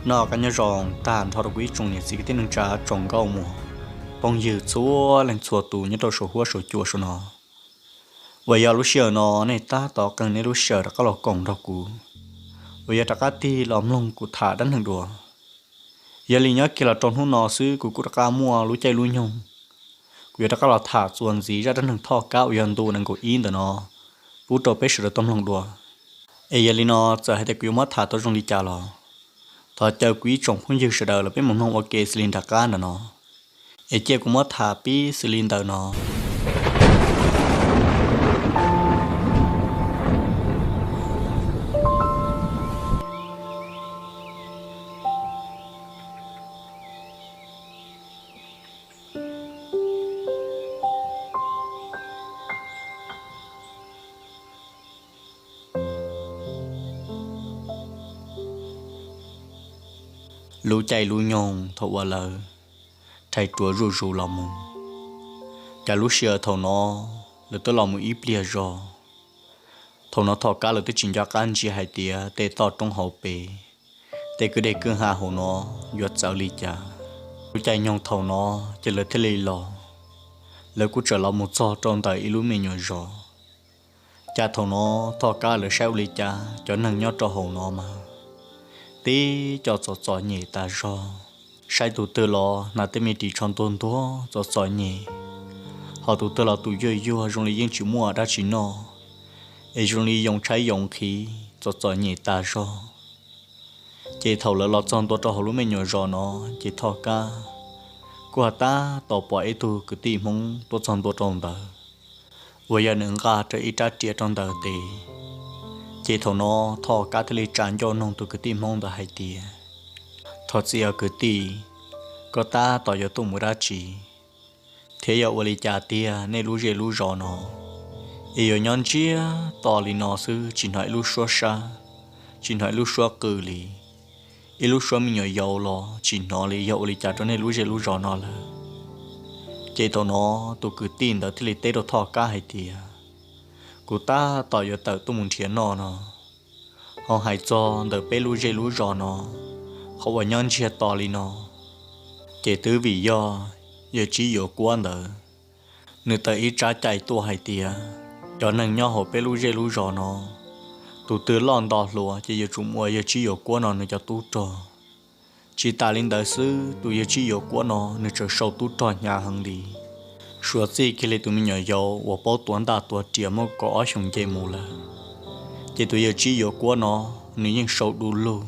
Noj qab nyob zoo tag nrho rau kuv ib tsoom niam txiv kwv tij neej tsa tsoom nkauj muam phooj ywg txhua leej txhua tus nyob rau saum huab saum cua saum no, uas yog lub sij hawm no nej tab tom qee nej lub sij hawm rov qab los koom nrog kuv, uas yog rov qab tig los mloog kuv tham dab neeg dua. Yog li nyob kiag los rau hnub no xwb kuv kuj rov qab muaj lub caij lub nyoog, kuv yuav rov qab los tham txuas ntxiv zaj dab neeg Thoj Kab uas yog ntu nees nkaum ib ntawm no pub rau peb sawv daws tau mloog dua. Es yog li no, txawm hais tias kuv yuav muab tham tau zoo li cas los thov caw kuv ib tsoom phooj ywg sawv daws los peb mus mloog ua ke xws li nram qab ntawm no, es cia kuv muab tham pib xws li ntawm no. Lub caij lub nyoog thaum uas lawv rhais ruas zuj zus los mus, cas lub sij hawm thaum no lawv twb los mus ib pliag zog. Thaum no Thoj Kab lawv twb tsis nco qab ntsia hais tias tej toj roob hauv pes, tej kwj deg kwj ha hauv no yuav txawv li cas. Lub caij nyoog thaum no ces lawv thiaj li los, lawv kuj txawm los mus txog rau ntawm ib lub me nyuam zos. Cas thaum no Thoj Kab lawv saib ua li cas cov neeg nyob rau hauv no mas tib co txom txom nyem tas zog. Saib tus twg los hnav tej me ris tsho ntuag ntuag txom txom nyem, ho tus twg los tus yuag yuag zoo li yeej tsis muaj dab tsi noj, es zoo li yoo tshaib yoo nqhis txom txom nyem tas zog. Ces thaum lawv los txog ntua rau hauv lub me nyuam zos no, ces Thoj Kab kuj ho tab tom pom ib tug kwv tij Hmoob tuaj txog ntua rau ntawd, uas yog nws nqa rau ib rab riam rau ntawm tes. Ces thaum no Thoj Kab thiaj li tsa ncauj noog tus kwv tij Hmoob ntawd hais tias, Thov txim os kwv tij, koj tab tom yuav tuaj mus dab tsi, thiab yog ua li cas tiag nej lub zej lub zos no es yuav nyob ntsiag to li no xwb, tsis hnov ib lub suab sab, tsis hnov ib lub suab qw li, ib lub suab me nyuam yaus los tsis hnov li, yog ua li cas rau nej lub zej lub zos no lawm? Ces thaum no tus kwv tij ntawd thiaj li teb rau Thoj Kab hais tias, Kuv tab tom yuav tawm tuaj mus nrhiav noj no, ho hais txog ntawm peb lub zej lub zos no, qhov uas nyob ntsiag to li no, ces twb vim yog yawg Tsib Yuav Kuab ntawd, nws tawm ib tsab cai tuaj hais tias cov neeg nyob hauv peb lub zej lub zos no, tus twg loj nto hluas ces yuav tsum mus ua yawg Tsib Yuav Kuab no nws cov tub rog. Tsis tas li ntawd xwb, tus yawg Tsib Yuav Kuab no nws tseem sau tub rog hnyav heev li. Suav txij kiag li tus me nyuam yaus uas paub tuav ntaj tuav riam muaj kaum ob xyoos nce mus lawm, ces tus yawg Tsib Yuav Kuab no nws yeej sau du lug,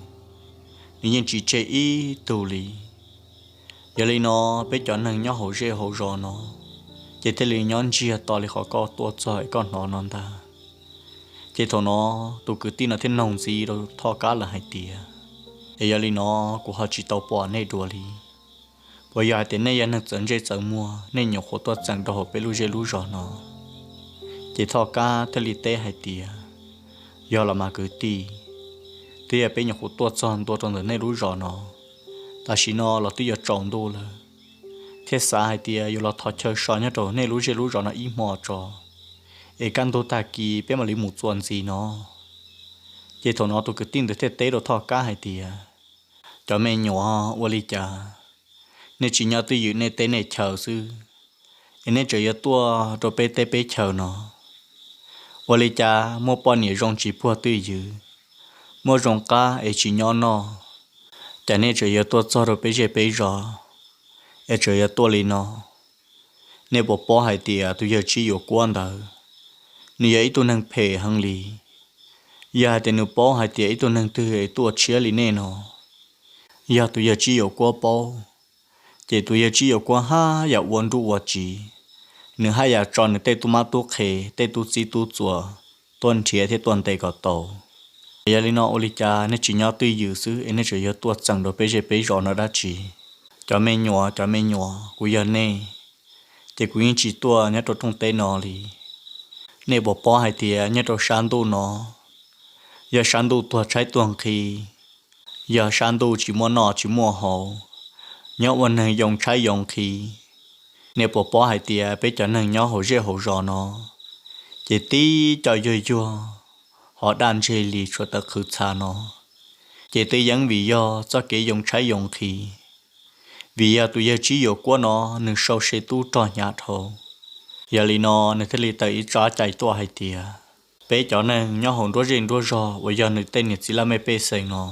nws yeej tsis tseg ib tug li. Yog li no, peb cov neeg nyob hauv zej hauv zos no ces thiaj li nyob ntsiag to li qhov koj tuaj txog es koj hnov no ntag. Ces thaum no tus kwv tij no thiaj noog ntxiv rau Thoj Kab lawm hais tias, Es yog li no, kuv ho tsis tau pom nej dua li, puas yog hais tias nej yog neeg txawv ntsej txawv muag, nej nyuam qhuav tuaj txeem rau hauv peb lub zej lub zos no? Ces Thoj Kab thiaj li teb hais tias, Yog los mas kwv tij, twb yog peb nyuam qhuav tuaj txog ntua rau ntawm nej lub zos no, tam sim no los twb yuav tsaus ntuj lawm, thiaj xav hais tias yuav los thov chaw so nyob rau nej lub zej lub zos no ib hmo tso, es kaj ntug tag kis peb mam li mus txuas ntxiv no. Ces thaum no tus kwv tij ntawd thiaj teb rau Thoj Kab hais tias, Cov me nyuam, ua li cas nej tsis nyob twj ywm nej teb nej chaw xwb, es nej tseem yuav tuaj rau peb teb peb chaw no? Ua li cas muaj poj niam zoo tsis puag twj ywm, muaj zoo qab es tsis nyob noj, cas nej tseem yuav tuaj txog rau peb zej peb zos, es tseem yuav tuaj li no? Nej puas paub hais tias tus yawg Tsib Yuav Kuab ntawd, nws yog ib tug neeg phem heev li. Yog hais tias nws paub hais tias ib tug neeg twg es tuaj tshiab li nej no, yog tus yawg Tsib Yuav Kuab paub, ces tus yawg Tsib Yuav Kuab haj yam ua nruj ua tsiv, nws haj yam tso nws tej tub mab tub qhe, tej tub txib tub txuas tuaj nrhiav thiab tuaj ntes kom tau. Yog li no ua li cas nej tsis nyob twj ywm xwb es nej tseem yuav tuaj txeem rau peb zej peb zos no dab tsi? Cov me nyuam, cov me nyuam, kuv yog nej, ces kuv yeej tsis tuaj nyob rau rooj teb no li. Nej puas paub hais tias nyob rau sab ntuj no, yog sab ntuj tuag tshaib tuag nqhis, yog sab ntuj tsis muaj noj tsis muaj haus, nyob ua neeg yoo tshaib yoo nqhis. Nej puas paub hais tias peb cov neeg nyob hauv zej hauv zos no, ces tib co yuag yuag ho daj ntseg li tshuav tawv qhwv txha no, Ces twb yeej vim yog txoj kev yoo tshaib yoo nqhis, vim yog tus yawg Tsib Yuam Kuab no nws sau se tub rog hnyav dhau. Yog li no nws thiaj li tawm ib tsab cai tuaj hais tias, peb cov neeg nyob hauv nruab zej nruab zog uas yog nws tej niam txiv laj mej pej xeem no,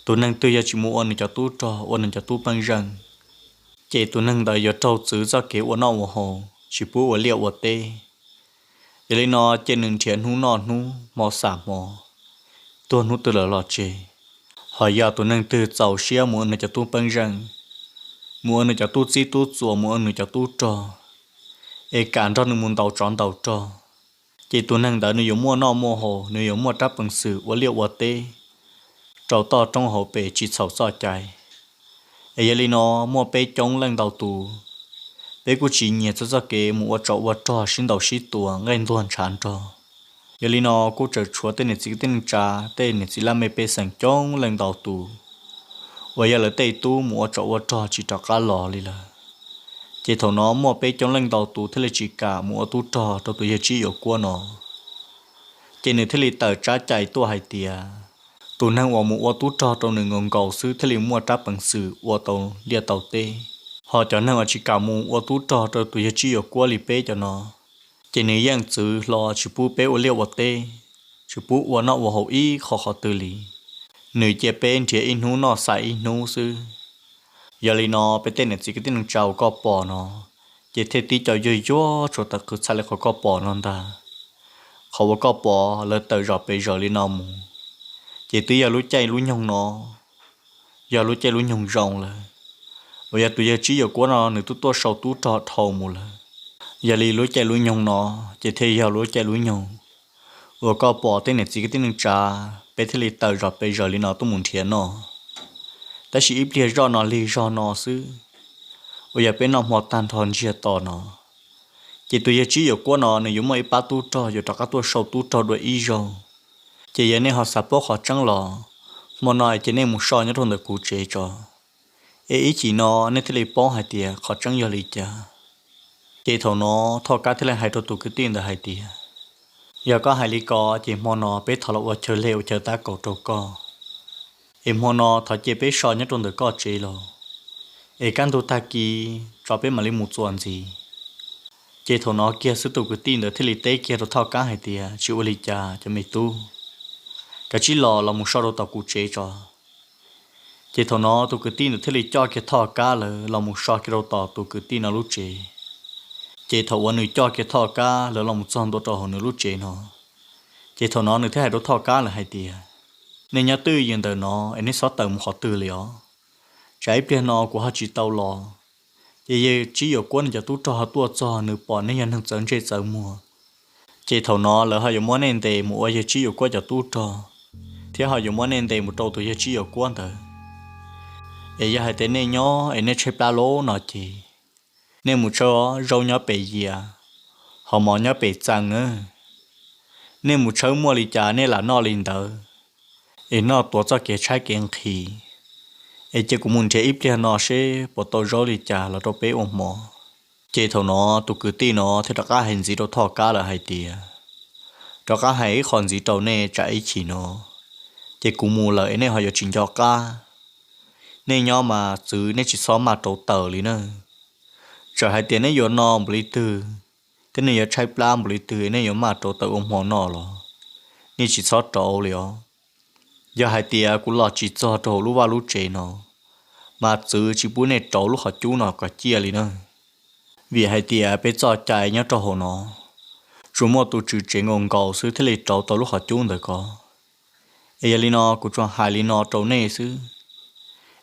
tus neeg twg yog tsis mus ua nws cov tub rog ua nws cov tub peej zeej, ces tus neeg ntawd yuav raug txwv txoj kev ua noj ua haus, tsis pub ua liaj ua teb. Yog li no ces nws nrhiav hnub noj hnub, hmo xam hmo, tuag hnub twg lawm los tseg. Ho yog tus neeg twg txaus siab mus ua nws cov tub peej zeej, mus ua nws cov tub txib tub txuas, mus ua nws cov tub rog, es kam nrog nws mus ntaus tsov ntaus rog, ces tus neeg ntawd nws yuav muaj noj muaj haus, nws yuav muaj rab peev xwm ua liaj ua teb rau toj roob hauv pes tsis txhaum txoj cai. Es yog li no, muaj peb coob leej ntau tus, peb kuj tsis nyiam txog txoj kev mus ua tsov ua rog sib ntaus sib tua nqaij ntuag ntshav nrog. Yog li no kuj tseem tshuav tej niam txiv kwv tij neej tsa, tej niam txiv laj mej pej xeem coob leej ntau tus uas yog lawv tej tub mus ua tsov ua rog tsis rov qab los li lawm. Ces thaum no muaj peb coob leej ntau tus thiaj li tsis kam mus ua tub rog rau tus yawg Tsib Yuam Kuab no. Ces nws thiaj li tawm tsab cai tuaj hais tias, tus neeg uas mus ua tub rog rau nws nkaus nkaus xwb thiaj li muaj rab peev xwm ua tau liaj tau teb. Ho cov neeg uas tsis kam mus ua tub rog rau tus yawg Tsib Yuam Kuab li peb cov no, ces nws yeej txwv hlo tsis pub peb ua liaj ua teb, tsis pub ua noj ua haus ib qho qhov twg li. Nws cia peb nrhiav ib hnub noj xais ib hnub xwb. Yog li no peb tej niam txiv kwv tij neej tsa uas koj pom no, ces thiaj tib co yuag yuag tshuav tawm qhwv txha li qhov koj pom no ntag. Qhov uas koj pom lawv tawm zom pes zaws li no mus, ces twb yog lub caij lub nyoog no, yog lub caij lub nyoog zoo lawm, uas yog tus yawg Tsib Yuam Kuab no nws twb tuaj sau tub rog dhau mus lawm. Yog li lub caij lub nyoog no, ces thiaj yog lub caij lub nyoog uas koj pom tej niam txiv kwv tij neej tsa, peb thiaj li tawm zom pes zaws li no tuaj mus nrhiav noj. Tab sis ib pliag zoj no lig zog no xwb, uas yog peb noj hmo tag nrho ntsiag to no, ces tus yawg Tsib Yuam Kuab no nws yuav muaj ib pab tub rog yuav rov qab tuaj sau tub rog dua ib zaug. Ces yog nej ho xav paub qhov tseeb los, hmo no ces nej mus so nyob rau ntawm kuv tsev tso, es ib chim no nej thiaj li paub hais tias qhov tseeb yog li cas. Ces thaum no Thoj Kab thiaj li hais rau tus kwv tij ntawd hais tias, yog koj hais li ko ces hmo no peb thov los ua chaw leg ua chaw tab kaum rau koj, es hmo no thov cia peb so nyob rau ntawm koj tsev los, es kaj ntug tag kis tso peb mam li mus txuas ntxiv. Ces thaum no kiag xwb tus kwv tij ntawd thiaj li teb kiag rau Thoj Kab hais tias, tsis ua li cas cov me tub, kav tsij los los mus so rau tom kuv tsev tso. Ces thaum no tus kwv tij ntawd thiaj li coj kiag Thoj Kab lawv los mus so kiag rau tom tus kwv tij no lub tsev. Ces thaum uas nws coj kiag Thoj Kab lawv los mus txog ntua rau hauv nws lub tsev no, ces thaum no nws thiaj hais rau Thoj Kab lawv hais tias, nej nyob twj ywm ntawm no es nej txhob tawm mus qhov twg li os. Tsam ib pliag no kuv ho tsis tau los, ces yawg Tsib Yuam Kuab nws cov tub rog ho tuaj txog nws pom nej yog neeg txawv ntsej txawv muag, ces thaum no lawv ho yuav muab nej ntes mus ua yawg Tsib Yuam Kuab cov tub rog, thiab ho yuav muab nej ntes mus rau tus yawg Tsib Yuam Kuab ntawd. Es yog hais tias nej nyob es nej tshaib plab lawm no ces nej mus tshawb zaub nyob pem yias, ho mov nyob pem txee na. Nej mus tshawb muaj li cas nej lam noj li ntawd, es noj tuav txoj kev tshaib kev nqhis, es cia kuv mus nrhiav ib pliag no seb puas tau zaub li cas los rau peb ua hmo. Ces thaum no tus kwv tij no thiaj rov qab hais ntxiv rau Thoj Kab lawm hais tias, rov qab hais ib qho ntxiv rau nej tsam ib chim no, ces kuv mus lawm es nej ho yuav tsis nco qab. Nej nyob mas txwv nej tsis txhob maj rauv taws li na. Txawm hais tias nej yuav no npaum li twg, thiab nej yuav tshaib plab npaum li twg nej yuav maj rauv taws ua hmo noj los, nej tsis txhob rauv li os. Yog hais tias kuv los tsis txog rau hauv lub vaj lub tsev no, mas txwv tsis pub nej rauv lub qhov cub no kom ciaj li na. Vim hais tias peb txoj cai nyob rau hauv no, tsuas muaj tus tswv tsev nkaus nkaus xwb thiaj li rauv tau lub qhov cub ntawd ko. Es yog li no kuv tsuas hais li no rau nej xwb.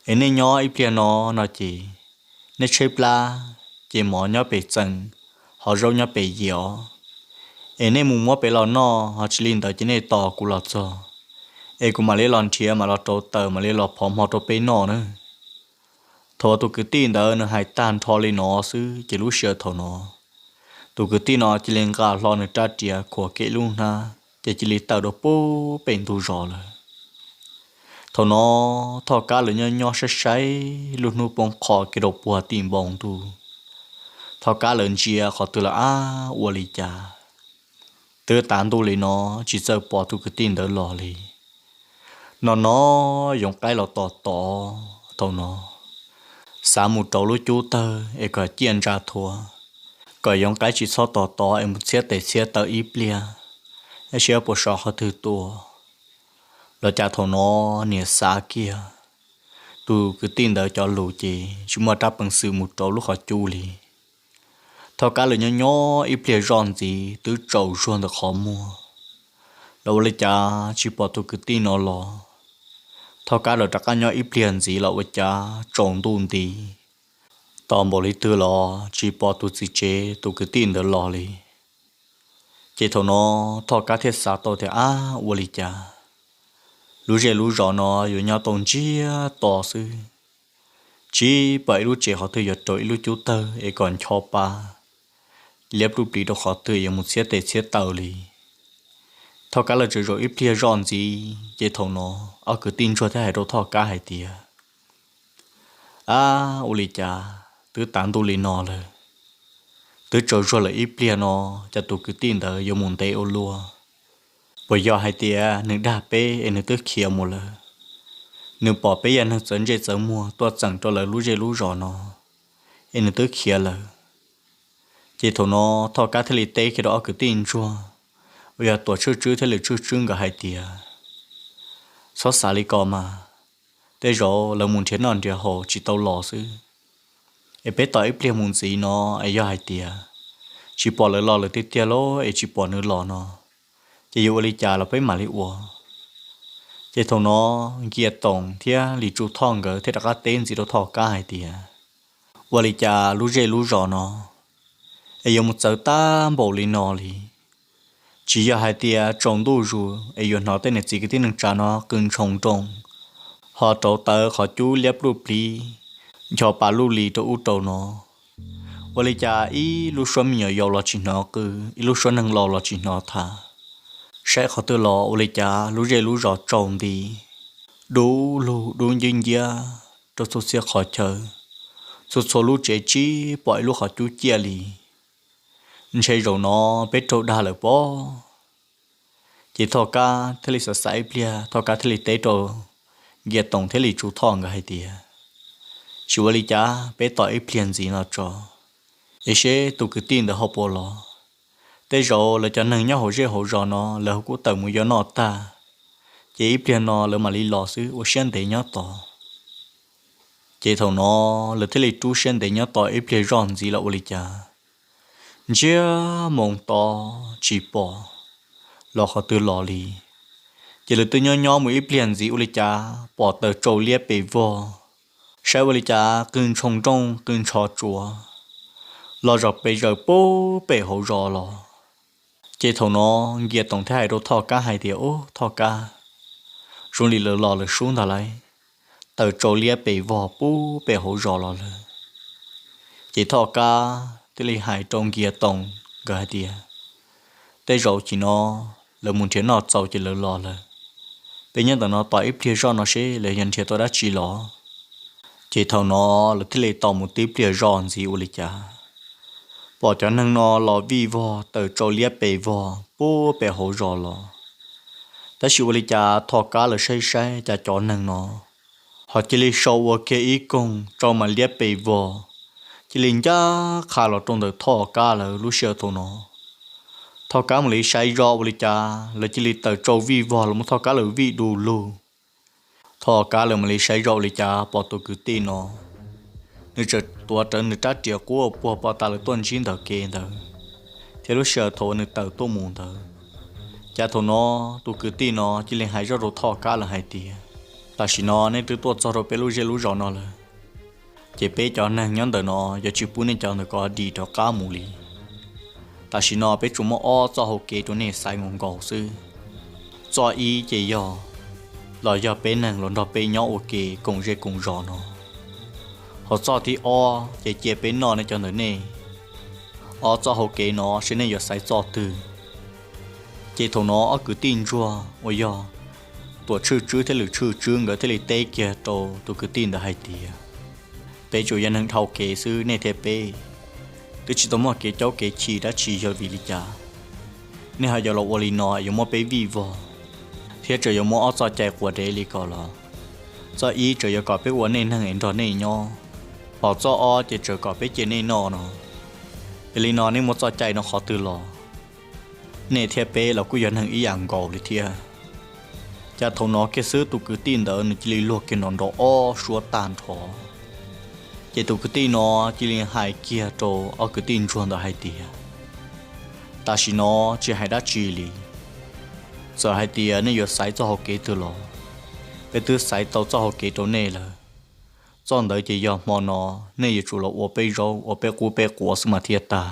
Es nej nyob ib pliag no, no ces nej tshaib plab, ces mov nyob pem txee, ho zaub nyob pem yias os. Es nej mus muab pem los noj, ho tsis li ntawd ces nej tos kuv los txog, es kuv mam li los nrhiav mam los rauv taws mam li los phov hmo rau peb noj na. Thaum uas tus kwv tij ntawd nws hais tag nrho li no xwb ces lub sij hawm thaum no, tus kwv tij no cia li nqa hlo nws rab riam khuam kiag lub hnab ces cia li tawm rau pem ntug zos lawm. Thaum no Thoj Kab lawv nyob nyob saib saib lub hnub poob qho kiag rau puag tim npoo ntuj, Thoj Kab lawv ntsia qhov twg los ab ua li cas, twb tav ntuj li no tsis txawm pom tus kwv tij ntawd los li. No no yoov qaib los tos tod thaum no, xav mus rauv lub cub tawg es kom ciaj ntsa thuav, kom yoov qaib tsis txhob tos tod es mus txhiab tes txhiab taw ib pliag, tab sis puas sov qhov twg tua. Los cas thaum no niam xav kiag tus kwv tij ntawd cov lus ces tsis muaj rab peev xwm mus rauv lub qhov cub li. Thoj Kab lawv nyob nyob ib pliag zoj ntxiv twb tsaus zuag ntawm qhov muag, los ua li cas tsis pom tus kwv tij no los. Thoj Kab lawv rov qab nyob ib pliag ntxiv los ua cas tsaus ntuj nti, tos npaum li twg los tsis pom tus txiv tsev tus kwv tij ntawd los li. Ces thaum no Thoj Kab thiaj xav tau tias, ab, ua li cas lub zej lub zos no yuav nyob tau ntsiag to xwb, tsis pom ib lub tsev qhov twg yuav rauv ib lub cub tawg es kom ncho pa liab pluj pliv rau qhov twg yuav mus txhiab tes txhiab taw li. Thoj Kab lawv tsaus zog ib pliag zoj ntxiv ces thaum no ob kwv tij ntsuag thiaj hais rau Thoj Kab hais tias, ab, ua li cas twb tav ntuj li no lawm, twb tsaus zuag lawm ib pliag no, cas tus kwv tij ntawd yuav mus ntev ua luaj? Puas yog hais tias nws dag peb es nws twb khiav mus lawm? Nws pom peb yog neeg txawv ntsej txawv muag tuaj txeem rau lawv lub zej lub zos no es nws twb khiav lawm. Ces thaum no Thoj Kab thiaj li teb kiag rau ob kwv tij ntsuag uas yog Tuam Tswj Tswb thiab Lwm Tswj Tswb nkawd hais tias, txhob xav li ko mas, tej zaum lawv mus nrhiav noj nrhiav haus tsis tau los xwb, es peb tos ib pliag mus ntxiv no es yog hais tias tsis pom lawv los lawm tiag tiag los es tsis pom nws los no, ces yuav ua li cas los peb mam li ua. Ces thaum no Nkias Toom thiab Lis Tsu Thoj nkawd thiaj rov qab teb ntxiv rau Thoj Kab hais tias, ua li cas lub zej lub zos no es yuav mus txawv tag npaum li no li? Tsis yog hais tias tsaus ntuj zus es yuav hnov tej niam txiv kwv tij neej tsa no qw ntshoo nrooj, ho rauv taw qhov cub liab pluj pliv, ncho pa luj li rau ub rau no. Ua li cas ib lub suab me nyuam yaus los tsis hnov qw, ib lub suab neeg laus los tsis hnov tham. Saib qhov twg los ua li cas lub zej lub zos tsaus nti, dub lug dub nciab nciab rau txhua txhia qhov chaw, txhua txhua lub tsev tsis pom ib lub qhov cub ciaj li. Ntshe zaum no peb raug dag lawm pob. Ces Thoj Kab thiaj li xav xav ib pliag, Thoj Kab thiaj li teb rau Nkias Toom thiab Lis Tsu Thoj nkawd hais tias, tsis ua li cas, peb tos ib pliag ntxiv no tso, es seb tus kwv tij ntawd ho puas los. Tej zaum lawv cov neeg nyob hauv zej hauv zos no lawv ho kuj tawm mus yuav noj tag, ces ib pliag no lawv mam li los xwb, ua siab ntev nyob tos. Ces thaum no lawv thiaj li rub siab ntev nyob tos ib pliag zoj ntxiv los ua li cas ntsiag moo to tsis pom los qhov twg los li. Ces lawv twb nyob nyob mus ib pliag ntxiv ua li cas pom taws tsau liab pes vog, saib ua li cas qw ntshoo nrooj qw ntsho tsuav los zaum pes zaws pub pem hauv zos los. Ces thaum no Nkias Toom thiaj hais rau Thoj Kab hais tias, ub, Thoj Kab, zoo li lawv los lawm sub ntag lauj, taws tsau liab pes vog pub pem hauv zos los lawm. Ces Thoj Kab thiaj li hais rau Nkias Toom nkawd hais tias, tej zaum chim no lawv mus nrhiav noj txaus ces lawv los lawm, peb nyob ntawm no tos ib pliag zoj no seb lawv yuav nrhiav tau dab tsi los. Ces thaum no lawv thiaj li tos mus tib pliag zoj ntxiv ua li cas pom cov neeg no los vij vog taws tsau liab pes vog pub pem hauv zos los. Tab sis ua li cas Thoj Kab lawv saib saib cas cov neeg no ho cia li sau ua kiag ib koog tsau mas liab pes vog, cia li ncaj qha los rau ntawm Thoj Kab lawv lub sij hawm thaum no. Thoj Kab mam li saib zoj ua li cas lawv cia li taws tsau vij vog los muab Thoj Kab lawv vij du lug. Thoj Kab lawv mam li saib zoj ua li cas pom tus kwv tij no, nws tseem tuav rawv nws rab riam qub uas puag pov tas lawv tuaj ntsib ntawm kev ntawd, thiab lub sij hawm thaum uas nws tawm tuaj mus ntawd. Cas thaum no tus kwv tij no cia li hais zoj rau Thoj Kab lawv hais tias, tam sim no nej twb tuaj txog rau peb lub zej lub zos no lawm, ces peb cov neeg nyob ntawm no yuav tsis pub nej cov ntawm ko dim rov qab mus li. Tam sim no peb tsuas muaj ob txoj hau kev rau nej xaiv nkaus nkaus xwb. Txoj ib ces yog los yog peb neeg los nrog peb nyob ua ke koom zej koom zos no, ho txoj thib ob ces cia peb noj nej cov ntawm nej. Ob txoj hau kev no seb nej yuav xaiv txoj twg. Ces thaum no ob kwv tij ntsuag uas yog Tuam Tshwj Tswb thiab Lwm Tshwj Tswb nkawd thiaj li teb kiag rau tus kwv tij ntawd hais tias, peb tsuas yog neeg dhau kev xwb, nej thiab peb twb tsis tau muaj kev caub kev chim dab tsi, yog vim li cas nej ho yuav los ua li no yuav muab peb vij vog? thiab tseem yuav muab ob txoj cai quas dev li kom los. Txoj ib tseem yuav kom peb ua nej neeg es nrog nej nyob, hos txoj ob ces tseem kom peb cia nej noj no. Yog li no nej muaj txoj cai no qhov twg los, nej thiab peb los kuj yog neeg ib yam nkaus li thiab. Cas thaum no kiag xwb tus kwv tij ntawd nws cia li luag kiag nrov nrov ob suab tag nrho. Ces tus kwv tij no cia li hais kiag rau ob kwv tij ntsuag ntawd hais tias, tam sim no tsis hais dab tsi li, txawm hais tias nej yuav xaiv txoj hauv kev twg los, peb twb xaiv tau txoj hauv kev rau nej lawm. Txoj ntawd ces yog hmo no nej yuav tsum los ua peb zaub ua peb qub peb quav xwb mas thiaj tag.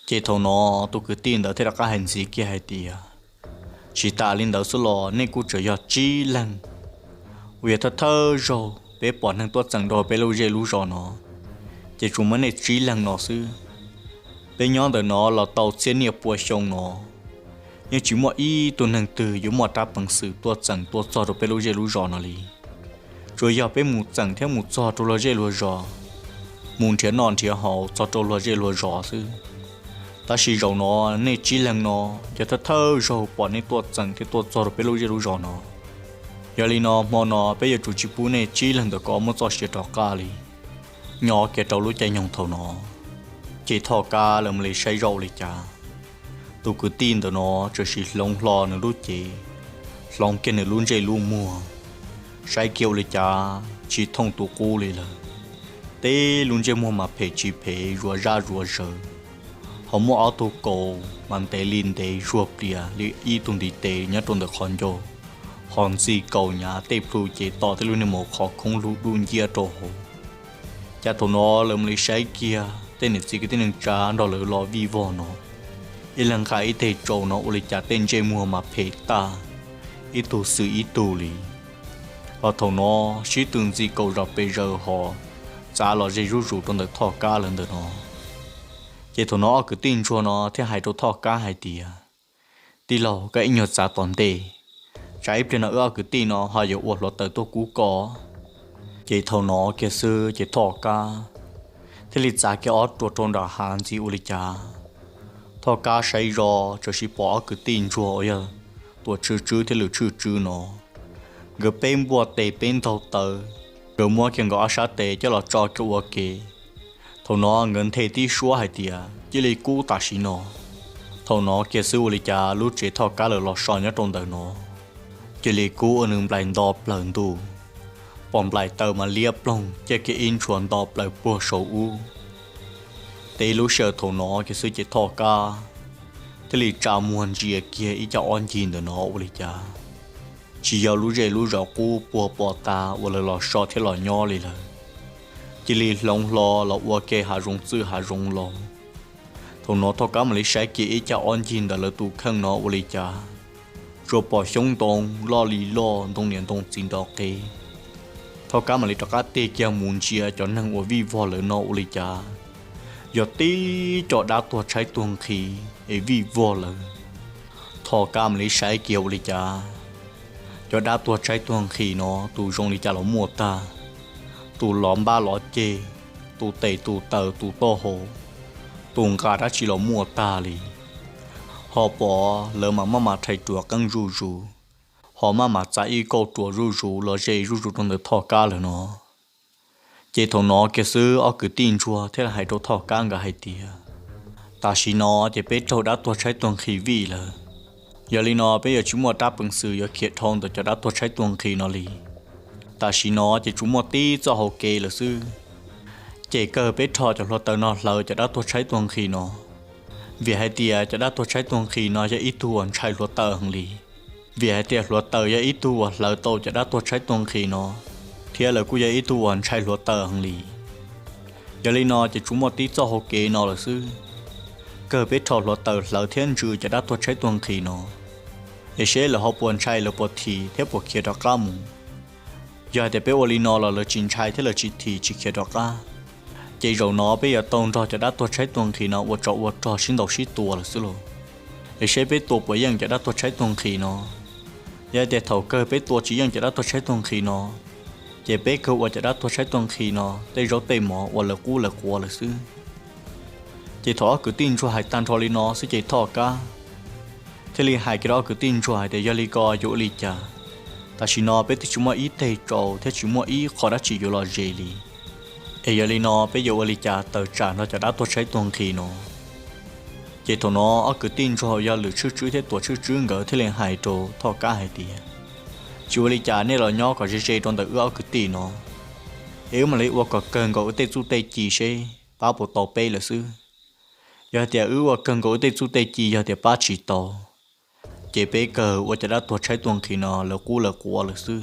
Ces thaum no tus kwv tij ntawd thiaj rov qab hais ntxiv kiag hais tias, tsis tas li ntawd xwb los nej kuj tseem yog tsib leeg uas yog thawj thawj zaug peb pom neeg tuaj txeem rau peb lub zej lub zos no, ces tsuas muaj nej tsib leeg no xwb. Peb nyob ntawm no los tau txhiab niaj pua xyoo no, yeej tsis muaj ib tug neeg twg yuav muaj rab peev xwm tuaj txeem tuaj txog rau peb lub zej lub zos no li. Tsuas yog peb mus txeem thiab mus txog rau luag zej luag zos, mus nrhiav noj nrhiav haus txog rau luag zej luag zos xwb. Tab sis zaum no nej tsib leeg no yog thawj thawj zaug pom nej tuaj txeem thiab tuaj txog rau peb lub zej lub zos no. Yog li no hmo no peb yuav tsum tsis pub nej tsib leeg ntawm ko muab txoj sia rov qab li. Nyob kiag rau lub caij nyoog thaum no, ces Thoj Kab lawv mam li saib zoj ua li cas, tus kwv tij ntawm no tseem sim hloov hlo nws lub cev, hloov kiag nws lub ntsej lub muag, saib kiag ua li cas tsis thooj tus qub li lawm. Teb lub ntsej muag mas phem tsis phem zuav zaj zuav zaws, ho muaj ob tug kaus mas ntev li ntev zuag plias li ib tug ntiv tes nyob rau ntawm qhov ncauj, ho ntxi kaus nyav tej plhu ces tom tej lub niag maum qhov khoob lug dub nciab rau hauv. Cas thaum no lawv mam li saib kiag tej niam txiv kwv tij neej tsa nrog lawv los vij vog no, ib leeg nqa ib teg tsau no ua li cas tej ntsej muag mas phem tag, ib tug xwm ib tug li. Ho thaum no sib tw ntxi kaus zom pes zaws ho txav los ze zuj zus rau ntawm Thoj Kab lawv ntawm no. Ces thaum no ob kwv tij ntsuag no thiaj hais rau Thoj Kab hais tias, tij laug, koj ib nyuag txav tom ntej, tsam ib pliag no wb ob kwv tij no ho yuav ua hluav taws tuaj kub koj. Ces thaum no kiag xwb ces Thoj Kab thiaj li txav kiag ob ruam rau nram hav ntxiv ua li cas, Thoj Kab saib zoj tsuas sis pom ob kwv tij ntsuag uas yog Tuam Tswb Tswb thiab Lwm Tswb Tswb no, nkawd peb npuaj tes peb ntaug taw, nkawd muab kiag nkawd ob sab tes coj los tso kiag ua ke. Thaum no nkawd nthe tib suab hais tias, cia li kub tam sim no. Thaum no kiag xwb ua li cas lub tsev Thoj Kab lawv los so nyob rau ntawm no cia li kub ua nws nplaim nto plaws ntuj, pom nplaim taws mas liab ploog ciaj kiag ib ntshua nto plaws puag saum ub. Teb lub sij hawm thaum no kiag xwb ces Thoj Kab thiaj li tsa muag ntsia kiag ib co ob ncig ntawm no ua li cas tsis yog lub zej lub zos qub puag pom tas uas lawv los so thiab los nyob li lawm, cia li hloov hlo los ua ke hav zoov txwj hav zoov los. Thaum no Thoj Kab mam li saib kiag ib co ob ncig ntawm lawv tus kheej no ua li cas tsuas pom xyoob ntoo loj li loj, ntoo niam ntoo txiv nrov qees. Thoj Kab mam li rov qab tig kiag mus ntsia cov neeg uas vij vog lawv no ua li cas yog tib co dab tuag tshaib tuag nqhis es vij vog lawm. Thoj Kab mam li saib kiag ua li cas cov dab tuag tshaib tuag nqhis no tus zoo li cas los muaj tag, tus lov npab lov ceg, tus tes tus taw tus taub hau, tus nqa dab tsi los muaj tag li. Ho pom lawv mas maj mam rhais ruam qeeb zuj zus, ho maj mam txav ib kauj ruam zuj zus los ze zuj zus rau ntawm Thoj Kab lawm no. Ces thaum no kiag xwb ob kwv tij ntsuag thiaj li hais rau Thoj Kab nkawd hais tias, tam sim no ces peb raug dab tuag tshaib tuag nqhis vij lawm. Yog li no peb yuav tsis muaj rab peev xwm yuav khiav dhau ntawm cov dab tuag tshaib tuag nqhis no li. Tam sim no ces tsuas muaj tib txoj hau kev lawm xwb, ces kawg peb rho cov hluav taws no hlawv cov dab tuag tshaib tuag nqhis no. Vim hais tias cov dab tuag tshaib tuag nqhis no yog ib tug uas ntshai hluav taws heev li. Vim hais tias hluav taws yog ib tug uas hlawv tau cov dab tuag tshaib tuag nqhis no, thiab lawv kuj yog ib tug uas ntshai hluav taws heev li. Yog li no ces tsuas muaj tib txoj hau kev no lawm xwb, kawg peb rho hluav taws hlawv thiab ntsws cov dab tuag tshaib tuag nqhis no, es seb lawv ho puas ntshai lawv puas thim thiab puas khiav rov qab mus. Yog hais tias peb ua li no los lawv tsis ntshai thiab lawv tsis thim tsis khiav rov qab, ces zaum no peb yuav tau nrog cov dab tuag tshaib tuag nqhis no ua tsov ua rog sib ntaus sib tua lawm xwb lauj. Es seb peb tua puas yeej cov dab tuag tshaib tuag nqhis no. Yog hais tias thaum kawg peb tua tsis yeej cov dab tuag tshaib tuag nqhis no, ces peb kawg ua cov dab tuag tshaib tuag nqhis no tej zaub tej mov ua lawv qub lawv quav lawm xwb. Ces thaum ob kwv tij ntsuag hais tag nrho li no xwb ces Thoj Kab thiaj li hais kiag rau ob kwv tij ntsuag hais tias, Yog li ko yuav ua li cas? Tam sim no peb twb tsis muaj ib teg tsaus thiab tsis muaj ib qho dab tsi yuav los ze li, es yog li no peb yuav ua li cas tawm tsam nrog cov dab tuag tshaib tuag nqhis no? Ces thaum no ob kwv tij ntsuag yog Lwm Tshwj Tswb thiab Tuam Tshwj Tswb nkawd thiaj li hais rau Thoj Kab hais tias, Tsis ua li cas, nej los nyob kom ze ze rau ntawm wb ob kwv tij no, es wb mam li ua kom kawg nkaus wb tej txuj tej ci seb pab puas tau peb lawm xwb. Yog hais tias wb ua kawg nkaus wb tej txuj tej ci yog tias pab tsis tau, ces peb kawg ua cov dab tuag tshaib tuag nqhis no lawv qub lawv quav lawm xwb.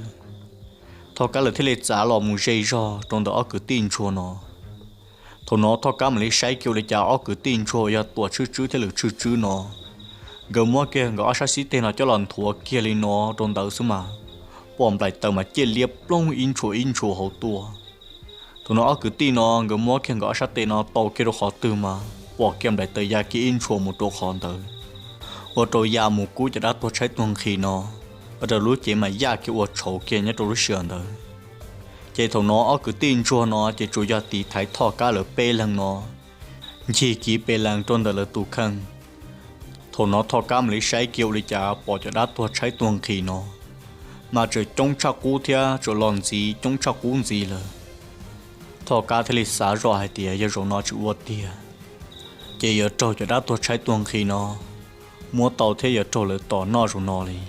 Thoj Kab lawv thiaj li txav los mus ze zog rau ntawm ob kwv tij ntsuag no. Thaum no Thoj Kab mam li saib kiag ua li cas ob kwv tij ntsuag yog Tuam Tshwj Tswb thiab Lwm Tshwj Tswb no, nkawd muab kiag nkawd ob sab xib teg no coj los nthuav kiag li no rau ntawd xwb mas, pom nplaim taws mas ciaj liab ploog ib ntshua ib ntshua hauv tuaj. Thaum no ob kwv tij no nkawd muab kiag nkawd ob sab tes no tau kiag rau qhov twg mas pom kiag nplaim taws ya kiag ib ntshua mus rau qhov ntawd, ua rau ya mus kub cov dab tuag tshaib tuag nqhis no, ua rau lub cev mas yaj kiag ua tshauv kiag nyob rau lub sij hawm ntawd. Ces thaum no ob kwv tij ntsuag no ces tsuas yog tiv thaiv Thoj Kab lawv peb leeg no ncig kiv pes lees rau ntawm lawv tus kheej. Thaum no Thoj Kab mam li saib kiag ua li cas pom cov dab tuag tshaib tuag nqhis no mas tseem coob tshaj qub thiab tseem los ntxiv coob tshaj qub ntxiv lawm. Thoj Kab thiaj li xav zoj hais tias yog zaum no tsis ua tiag, ces yuav raug cov dab tuag tshaib tuag nqhis no muab tau thiab yuav raug lawv tom noj zaum no li.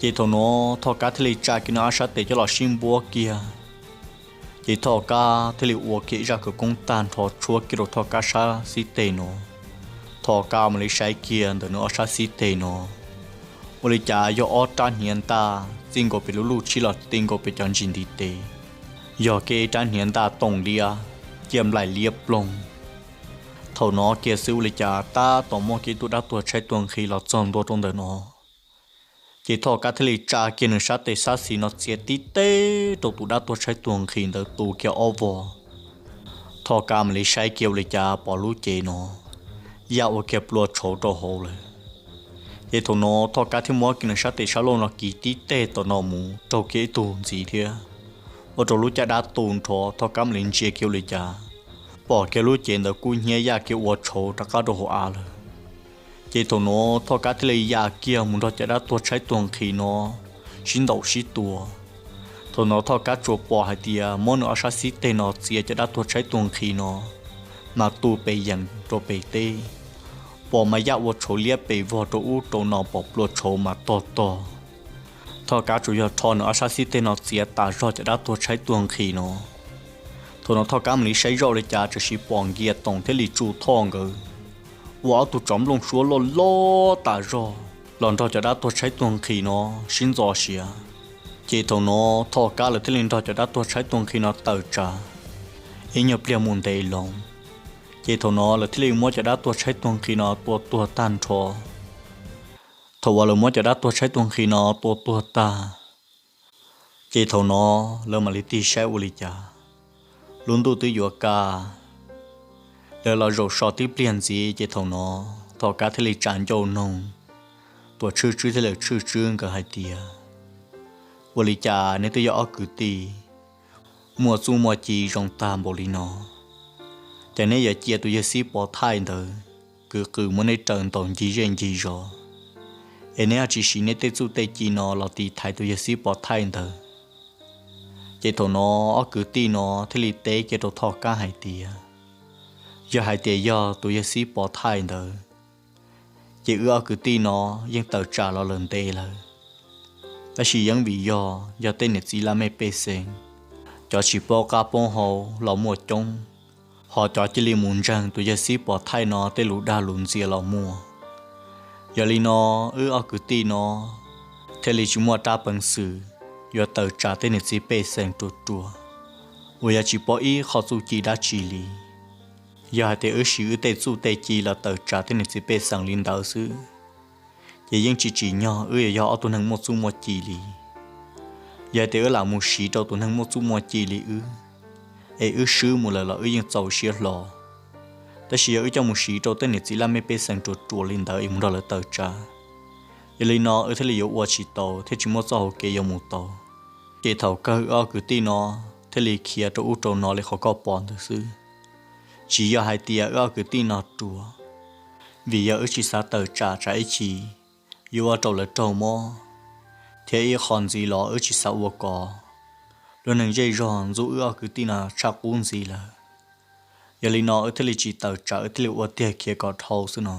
Ces thaum no Thoj Kab thiaj li tsa kiag nws ob sab tes coj los sib npuab kiag. Ces Thoj Kab thiaj li ua kiag ib zaj khawv koob tag nrho tshuab kiag rau Thoj Kab sab xib teg no. Thoj Kab mam li saib kiag ntawm nws ob sab xib teg no, ua li cas yog ob rab hniav ntaj txij nkaus pem lub luj tshib los ti nkaus pem cov ntsis ntiv tes, yog kiag ib rab hniav ntaj tooj liab, ciaj nplaim liab ploog. Thaum no kiag xwb ua li cas tab tom muaj kiag ib tug dab tuag tshaib tuag nqhis los txog ntua rau ntawm no. Ces Thoj Kab thiaj li tsa kiag nws sab tes sab xis no txiav tib teg rau tus dab tuag tshaib tuag nqhis ntawd tu kiag ob vog. Thoj Kab mam li saib kiag ua li cas pom lub cev no yaj ua kiag plua tshauv rau hauv lawm. Ces thaum no Thoj Kab thiaj muab kiag nws sab tes sab laug no kiv tib teg tom no mus raug kiag ib tug ntxiv thiab, ua rau lub caj dab tu nrho. Thoj Kab mam li ntsia kiag ua li cas pom kiag lub cev ntawd kub hnyiab yaj kiag ua tshauv rov qab rau hauv av lawm. Ces thaum no Thoj Kab thiaj li ya kiag mus nrog cov dab tuag tshaib tuag nqhis no sib ntaus sib tua. Thaum no Thoj Kab tsuas pom hais tias muab nws ob sab xib teg no txiav cov dab tuag tshaib tuag nqhis no mas tu pes yees rau pem teb, pom mas yaj ua tshauv liab pes vog rau ub rau no pom plua tshauv mas tog tog. Thoj Kab tsuas yog rho nws ob sab xib teg no txiav tas zog cov dab tuag tshaib tuag nqhis no. Thaum no Thoj Kab mam li saib zoj li cas txawm sis pom Nkias Toom thiab Lis Tsu Thoj nkawd ua ob tug tsov nplooj suab loj loj tas zog los nrog cov dab tuag tshaib tuag nqhis no sib ntxo siav. Ces thaum no Thoj Kab lawv thiaj li nrog cov dab tuag tshaib tuag nqhis no tawm tsam ib nyuag pliag mus ntev loo. Ces thaum no lawv thiaj li muab cov dab tuag tshaib tuag nqhis no tua tuag tag nrho. Thaum uas lawv muab cov dab tuag tshaib tuag nqhis no tua tuag tag, ces thaum no lawv mam li tig saib ua li cas lub ntuj twb yuav kaj. Lawv los zaum so tib pliag ntxiv ces thaum no Thoj Kab thiaj li tsa ncauj noog Tuam Tshwj Tswb thiab Lwm Tshwj Tswb nkawd hais tias, Ua li cas neb twb yog ob kwv tij muaj txuj muaj ci zoo tag npaum li no, ces neb yuav cia tus yawg Xib Pov Thaij ntawd kwv qw muab neb raws ntaus ncig zej ncig zos, es neb ho tsis siv neb tej txuj tej ci no los tiv thaiv tus yawg Xib Pov Thaij ntawd? Ces thaum no ob kwv tij no thiaj li teb kiag rau Thoj Kab hais tias, Yog hais tias yog tus yawg Xib Pov Thaij ntawd, ces wb ob kwv tij no yeej tawm tsam los lawm ntev lawm. Tab sis yeej vim yog, yog tej niam txiv laj mej pej xeem, cov tsis paub qab paub hau los muaj coob, ho cov cia li mus ntseeg tus yawg Xib Pov Thaij no tej lus dag lus ntxias los muaj. Yog li no, wb ob kwv tij no thiaj li tsis muaj rab peev xwm yuav tawm tsam tej niam txiv pej xeem ruam ruam uas yog tsis paub ib qho txuj ci dab tsi li. Yog hais tias wb siv wb tej txuj tej ci los tawm tsam tej niam txiv pej xeem li ntawd xwb, ces yeej tsis tsim nyog wb yuav yog ob tug neeg muaj txuj muaj ci li. Yog hais tias wb lam mus siv rau tus neeg muaj txuj muaj ci li wb, es wb swb mus lawm los wb yeej txaus siab hlo. Tab sis yog wb coj mus siv rau tej niam txiv laj mej pej xeem ruam ruam li ntawd es mus nrog lawv tawm tsam, yog li no wb thiaj li yuav ua tsis tau thiab tsis muaj txoj hauv kev yuav mus tau. Ces thaum kawg wb ob kwv tij no thiaj li khiav rau ub rau no li qhov koj pom ntawd xwb. Tsis yog hais tias wb ob kwv tij no ruam, Vim yog wb tsis xav tawm tsam tsam ib chim yuav ua rau lawv raug mob, thiab ib qho ntxiv los wb tsis xav ua kom lub neej zej zog ntxub wb ob kwv tij no tshaj qub ntxiv lawm. Yog li no wb thiaj li tsis tawm tsam, wb thiaj li ua tiag khiav kom dhau xwb no.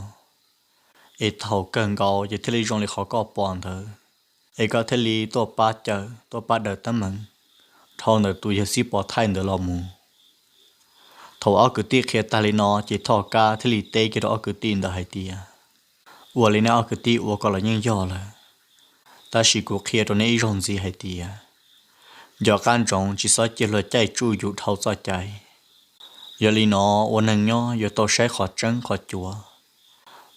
Es thaum kawg nkaus ces thiaj li zoo li qhov koj pom ntawd, es koj thiaj li tuaj pab cawm, tuaj pab daws teeb meem dhau ntawm tus yawg xib pov thaij ntawd los mus. Thaum ob kwv tij qhia tag li no ces Thoj Kab thiaj li teb kiag rau ob kwv tij ntawd hais tias, ua li nej ob kwv tij ua kom los yeej yog lawm, tab sis kuv qhia rau nej ib zaug ntxiv hais tias, nco qab ntsoov tsis txhob cia luag caij tsuj yus dhau txoj cai. Yog li no, ua neeg nyob yuav tau saib qhov tseeb qhov cuav,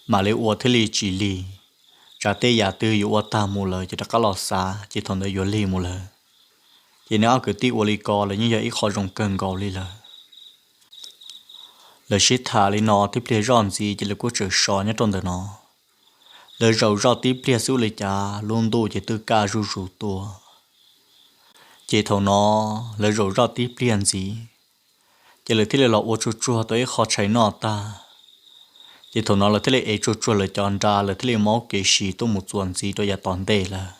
mam li ua thiaj li tsis lig. Tsam tej yam twg yuav ua tag mus lawm ces rov qab los xav ces thaum ntawd yuav lig mus lawm. Ces nej ob kwv tij ua li ko los yeej yog ib qho zoo kawg nkaus li lawm. Lawv sib tham li no tib pliag zoj ntxiv ces lawv kuj tseem so nyob rau ntawm no. Lawv zaum zoj tib pliag xwb ua li cas lub ntuj ces twb kaj zuj zus tuaj. Ces thaum no lawv zaum zoj tib pliag ntxiv, ces lawv thiaj li los ua tsuag tsuag tau ib qho tshais noj tag. Ces thaum no lawv thiaj li ev tsuag tsuag lawv cov nra, lawv thiaj li maub kev si tuaj mus txuas ntxiv rau yav tom ntej lawm.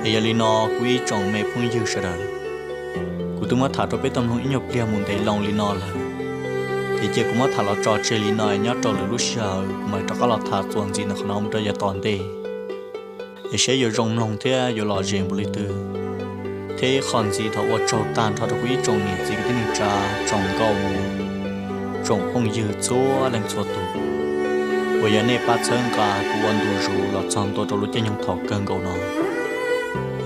Es yog li no kuv ib tsoom me phooj ywg sawv daws, kuv twb muab tham rau peb tau mloog ib nyuag pliag mus ntev loo li no lawm, ces cia kuv muab tham los tso tseg li no, nyob rau lwm lub sij hawm kuv mam rov qab los tham txuas ntxiv ntawm qhov no mus rau yav tom ntej, es saib yuav zoo mloog thiab yuav lom zem npaum li twg. Thiab ib qho ntxiv thov ua tsaug tag nrho rau kuv ib tsoom niam txiv kwv tij neej tsa, tsoom nkauj mus, tsoom phooj ywg txhua leej txhua tus uas yog nej pab txhawb nqa kuv ua ntu zus los txog ntua rau lub caij nyoog thaum kawg nkaus no.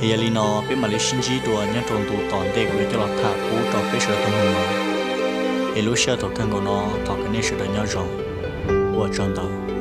Es yog li no peb mam li sib ntsib dua nyob rau ntu tom ntej kuv yuav coj los tham pub rau peb sawv daws tau mloog no. Es lub sij hawm thaum kawg nkaus no thov kom nej sawv daws nyob zoo, ua tsaug ntau.